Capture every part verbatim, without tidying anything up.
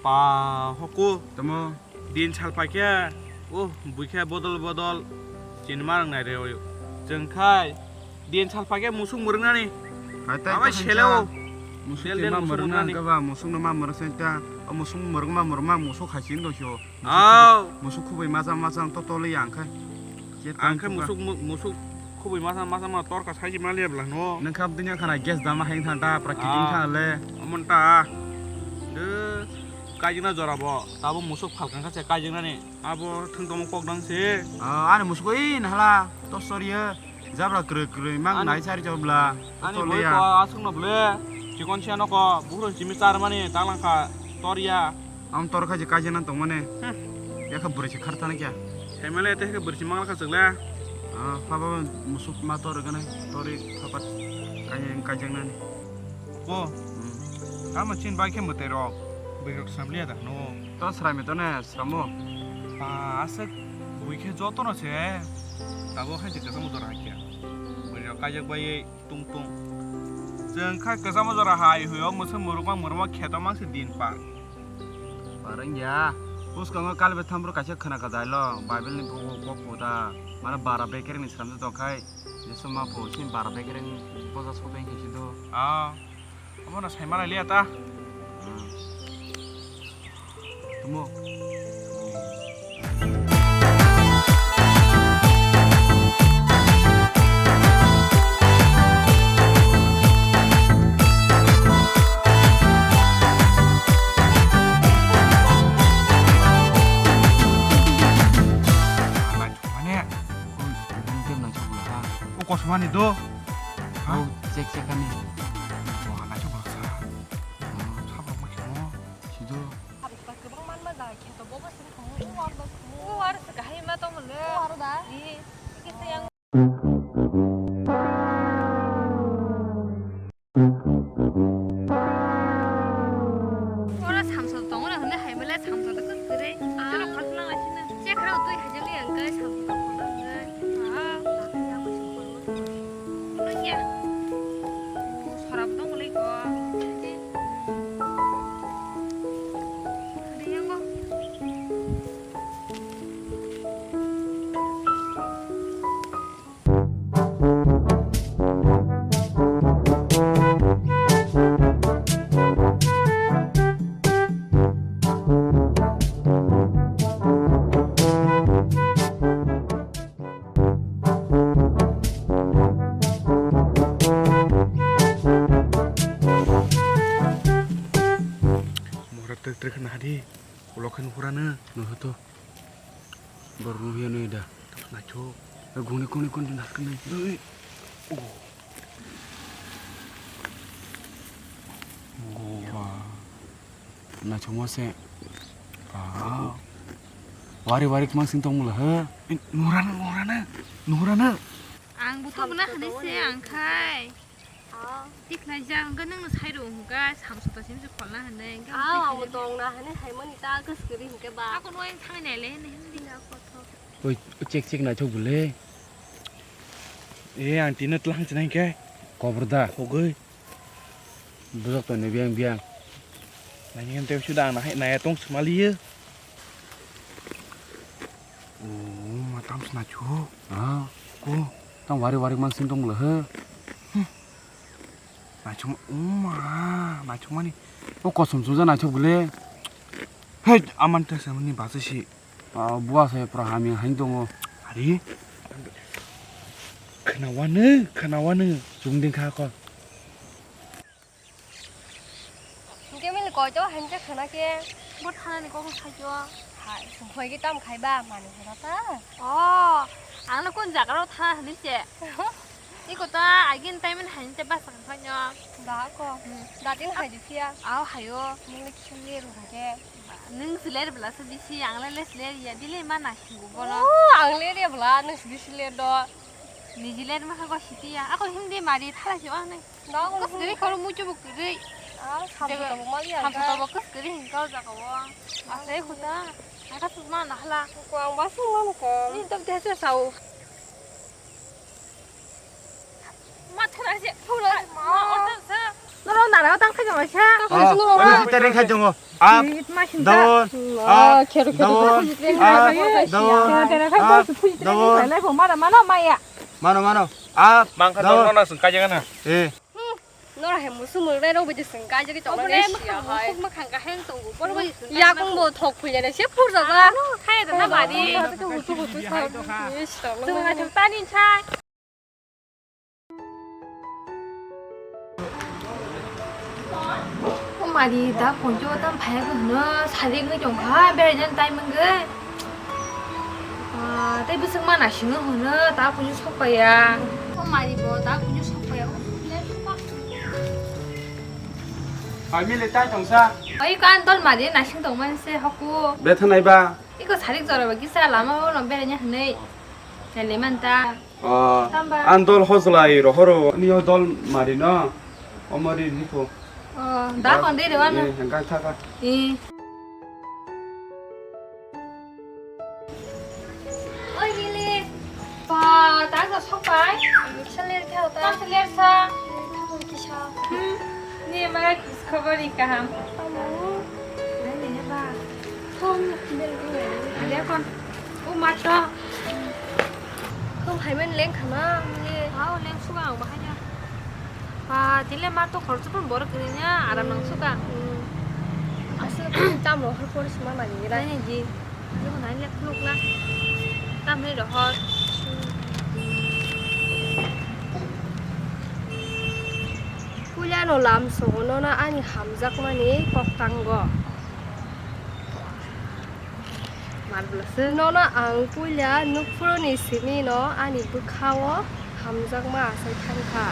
Pa hoku. Tamo. Din salpai khe, oh, buikhe bodol bodol chini ma rwngnai re oyo. Chwng khai din salpai khe musuk mwrwngnani. Hai tai. Abai ta seleo. Musuk sel ma mwrwngna hwnkhe ba musuk no ma mwrwk sai ta. O musuk mwrwk ma mwrwk ma musuk hai chini dosio. Au. Musuk khubui machang machang to toli yang khai. Ang khe musuk, mu-, musuk khubui masa, masa ma torka saiji ma liya bla no. Nang kham dunya khana gas dama haing thang ta, prakritik thang le. Amon ta. De, kaijingna jora bo, tabo musuk phalkang kha se kaijingna ni. Abo thung tongmo kok dang se. Ah, ani musuk oi nahala, to soriye. Jabra kroi kroi mang nai sari jobla. Ani boi ko aswk no ble. Chikon siya no ko, buhro simi char mani, tanglang kha, toriya. Am tor khaji kaijana tongmani. Hmm. Yakha bwrwi se kharthana kya. Saimale te khe bwrwi se mangla kha chwkle. Ah, phaba musuk ma tor gane, tori thapat kaijang kaijangnani. Ko. Hmm. Tamo chin bai khe mwtai rok. Bwrwi rok samliya da no. To sraimi to ne sramo. Pa aswk bui khe joto no se. Tabo khaji kwchangma dor hakya. Bwrwi rok kaijak bai tung tung. Chwng kha kwchangma jora hai huyo mwswk mwrwkma mwrwkma kheto mang se din pa. Parwngya. Bwskango kalibai thamphru kaisa khwna kwdai lo, Bible ni buku kok puda, mane bara bekereng ni swnamjak tong khai, Jisu ma phu, sini bara bekereng boja sotoi khe sido. Ah, omo no sai malai liya ta. Hmm. Tumo. Mane. Koi, koi, koi, nang chok bula ha. O kosmani do. Ha? O, check, check ani. Wah, nang chok bula sa. Hmm. Sabrok ma kemo. Sido. Kwbang manma da, kheto bobo sini khamu. O, aro da khamu. O, aro se kahai ma tong le. O, aro da. Ih, kisa yang. Ora samsa tongo na hwnwi hai belai samsa da kwrwi. Chalo khalphang lai sina. Chekra twi hai jani ang kai samsa tongo na hwnwi. Ah, ya ko sing ko. Nungya. Sorap tong lai ko. Hadi yang ko. Mora twk twk nadi, ulo khe nuhurano. Nuhu to. Borok nukya nui da. Naithok. Gongni kongni kongni naskang nai. Ui. Oh. Goa. Naithokma se. Ah. Wari wari kmang sing tong mula he. Nurana nurana. Nurana. Ang buto buna hane se ang khai. Ah. Tikhlai ja, hwnkhe nwngno sai rw hwnkha, samsok ta simi se kholna hwnwi, hwnkhe ah, ang bo tongna hwnwi haimani ta kwswk kwrwi hwnkhe ba. Ako no yang thangwi naile hwnwi hwnwi. Oi, chek chek naithok bwle. E, ang tino tlang chinai hwnkhe. Kobor da. Khogwi. Bujok to ni biyang biyang. Nai hwnkhe tei suda ang nahai naya tong swmaliyo. Oh, ma tam se naithok. Ah. Ko. Tang wari wari mang sing tong bwle he. Hmm. Naithok, oh ma, naithok mani. O kosom suja naithok bwle. Hei, aman ta se mani basa si. Ah, bua se pra hamya hain tongo. Ari. Khna wano, khna wano. Chwng ding kha ko. Hingke mili koito hingke khana ke. Bo thanani kokno sakyo. Hai, sumphoi ke tam khaiba, mani khana ta. Oh, ang no kun jaga ro thana hini se. Iko ta agin time in hain te basa khan khanyo. Da ko. Hmm. Da tin hai di sia. Aw hayo. Mili khili ru hake. Nung siler bela se bisi, ang le le siler ya, bile ma na hingu bono. Oh, ang le re bela, nung si bisi le do. Niji le ma ha ko siti ya. Ako hindi mari thala si wa nai. Kos kiri koro mucho bo kiri. Ah, samsa to bo mali ang. Samsa to bo kos kiri hingka o jaga o. Asai khuta. Aka suk ma na hala. Ko ang ba suk ma ko. Ni to desa sao. Ma thura se. Thura ma. Ma order sa. Norok nana tang khai jong sa. Oh, oi, teri khai jong. Up, down, up, down, up, down, up, down. Mano, mano. Up, down. Mangkha down. Nono sung kai jong na. Eh. Hmm, nora he musu murle rok bidi sung kai jagi tong. Obole mukha musuk mukha kaheng tongo. Boro bidi sung kai. Yakung bo thok phuya ne se phur jaga. Khai da na bari. Hutu hutu sa. Yes, tong. Sung ai thok tani chai. O mari da konjo tam phai ko no sari ngi jong kha beraina time ngi. Ah, tei bwswk ma naisingno hwno, ta kunu sokpaiya. O mari bo ta kunu sokpaiya. Family tai tongsa. Oi, kan dol mari naising tongmani se hoku. Bethanai ba? Iko sarik jora ba kisa lama o no beraina hwnwi. Nale man ta. Ah, tamba. An dol hojlai rohoro, ni o dol mari no. Omori niko. Oh, da kon de rewa na. Eh, hengkang thaka. Eh. Oi, Lili. Ba, ta sa sok pai. Seler kha ta. Ta seler sa. Kisa. Hmm. Ni ma khobor i kaham. Nai ne ba. Phone bel ko. Dia kon. O ma to. Kung hai men leng khana ni. Hao leng suga ang bahai ya. Ba, tile ma to khoroksa pun borok kwrwi ya, aram nang suga. Hmm. Aswk tam rohor pore sima mani gira. Nai ni ji. Ani ko nai lek khuluk na. Tam ni rohor. Puila no lam sogo no na ani hamjakmani kok tango. Mar bwlaswk. Nono ang puila nukphuruni simi no ani bwkhao hamjakma achai thangkha.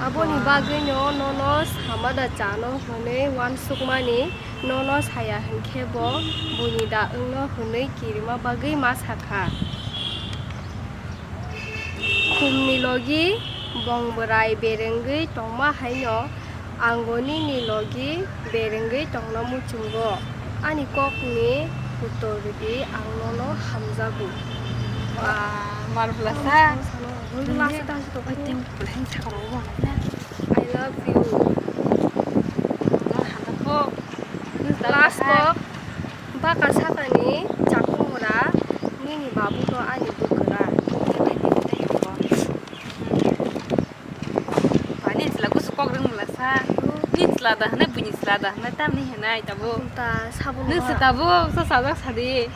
Aboni bagwi no nono samada chano hwnwi uansukmani nono saya hwnkhe bo buini da wngno hwnwi kirima bagwi ma sakha. Khumni logi bong bwrai berengwi tongma haino ango nini logi berengwi tongna muchungo. Ani kokni uttor rwdi, ang nono hamjago. Ba, mar bwlasa. Last time to I love you. Last kok. Baka sakani chakung mura nini babu no ani bwkra. Ani chwla kusu kok rwng mula sa. Ni chwla da hwnwi, buini chwla da hwnwi, tamni hwnwi tabuk. Ta sabun. Nung se tabuk, sa sajak sadi.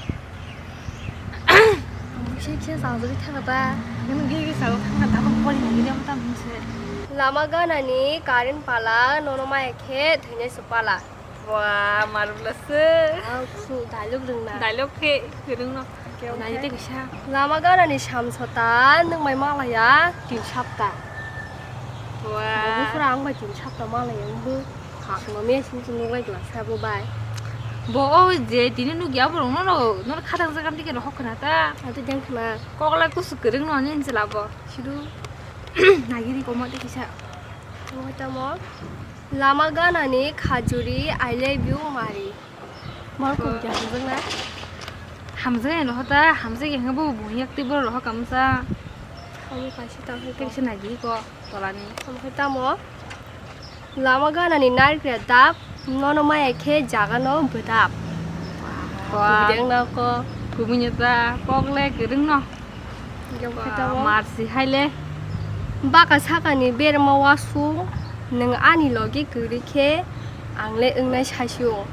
Kisa kisa sajagwi thangkha ta. Nung giri giri sajak thangkha, tabuk pori nang giri, tamni se. Lama ganani current pala, nono maya khe thwinai se pala. Wah, mar bwlasa. Ang su dialogue rwngna. Dialogue khe rwngno. Okay, okay. Nai tei kisa. Lama ganani samsota nwng bai malaya tin sapta. Wah. Bo bufra ang bai tin sapta malaya wngbo. Ha. Sima mia sini sini nugai glasa bo bai. Bo o je tini nugya borok no no no khatang jaga tike no hokna ta. Ati jang khna. Koklai kusu kwrwng no ni chwla bo. Sidu. Nagiri komo tei kisa. Tamo tamo. Lama ganani khajuri I love you mari. Mar ko kya hamjakna? Hamjakya no hota, hamjakya hwnkhe bo buyak tei borok rohor kamsa. Omo kaisa tamo. Tei kisa nagiri ko tolani. Omo khe tamo. Lama ganani narikra dap, nono maya khe jaga no bwdap. Wah. Kubui de wngna ko. Kubui no ta, kok le kwrwng no. Marsi hai le. Baka sakani berma wasung, nwng ani logi kwrwi khe ang le wngnai saisu.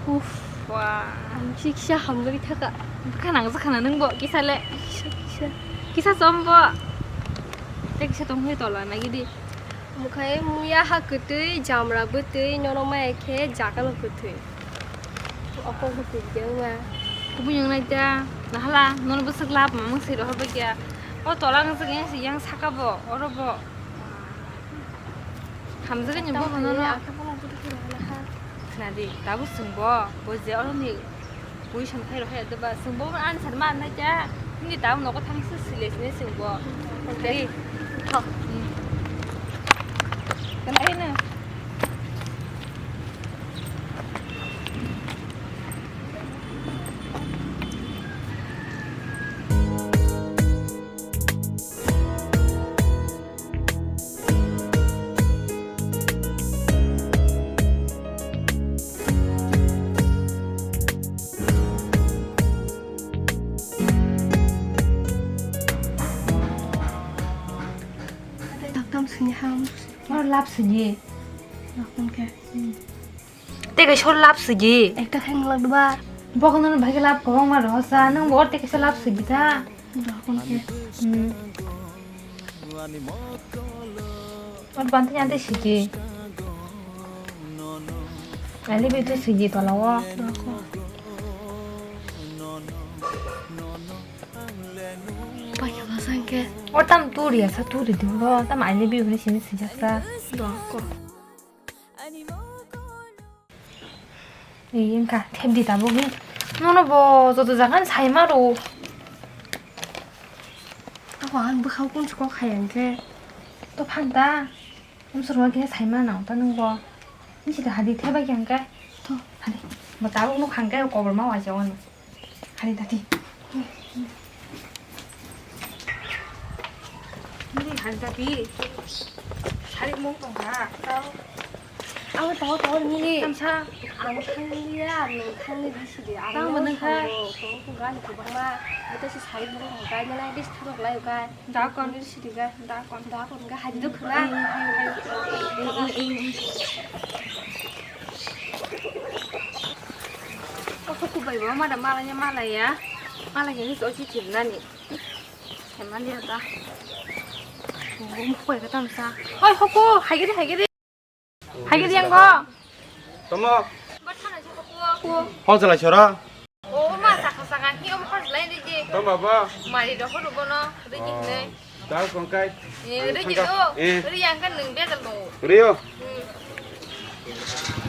Uff. Wah. Ang kisa kisa hamjagwi thaka. Bwkha nang jakhana nwng bo kisa le. Kisa kisa. Kisa chom bo. Tei kisa tong phai tola nagidi. Mukhai muya ha kwtwi, jamra bwtwi, nono maya khe jaga no kwtwi. Okok bwtwi de wngma. Kubui wng nai ta, nahala, nono bwswk lab mamang se rohor bai kya. O tola nang yang se yang saka bo, oro bo. Hamjak ni bo hono no. Khna di, tabuk chwng bo, bo je oro ni. Pui san khai rok hai adeba sung bo an san ma nai ta. Ni ta nogo thang su sile sine sung bo. Dei. Ha. Hmm. Kana ina. Lap sigi. Nakon khe. Tei kaisa lap sigi. Ekta khe nglak dba. Bokno no bhai lap kwbangma rosa. Nang bo tei kaisa lap sigi ta. Nakon khe. Hmm. Or banti nyante sigi. Ali betu sigi tolao. Paikha bwsa hwnkhe. O tam turi asa turi dibo, tam I love you hwnwi sini sijaksa. Doko. Ei wngkha, thep di tabuk hi. Nono bo joto jaga ni sai ma rw. Ako ang bwkhao kunsu kok hai hwnkhe. To phan ta. Umsoro khe sai ma nang ta nung bo. Ni sida hadi thep bai khe hwnkhe. To. Hadi. Bo tabuk nuk hwnkhe kobor ma waisa wano. Hari tati. Ini hari tati. Hari mong tong ha. Tau. Ang tau tau nili. Tamsa. Ang thang nili ya, ang thang nili sidi. Ang tang nang manang kha. Tong tong gani kubang ma. Kita si sari buru gai mana bis thang lai gai. Da kon. Nili sidi gai. Da kon. Da kon gai hari duk na. Hayu hayu. O huku bai bo mada malanya malaya. Malanya ni sochi chimnani. Semani ada. Huku bai kata masa. Oi huku, haigiri haigiri. Haigiri yang go. Tamo. Bathana si huku. Hojala chora. O ma saka saka hi om hojlai ni di. Tamo baba. Mari do hodu bono, rigi nei. Da kongkai. Eh, rigi do. Eh. Ri yang kan nung bejal do. Rio. Hmm.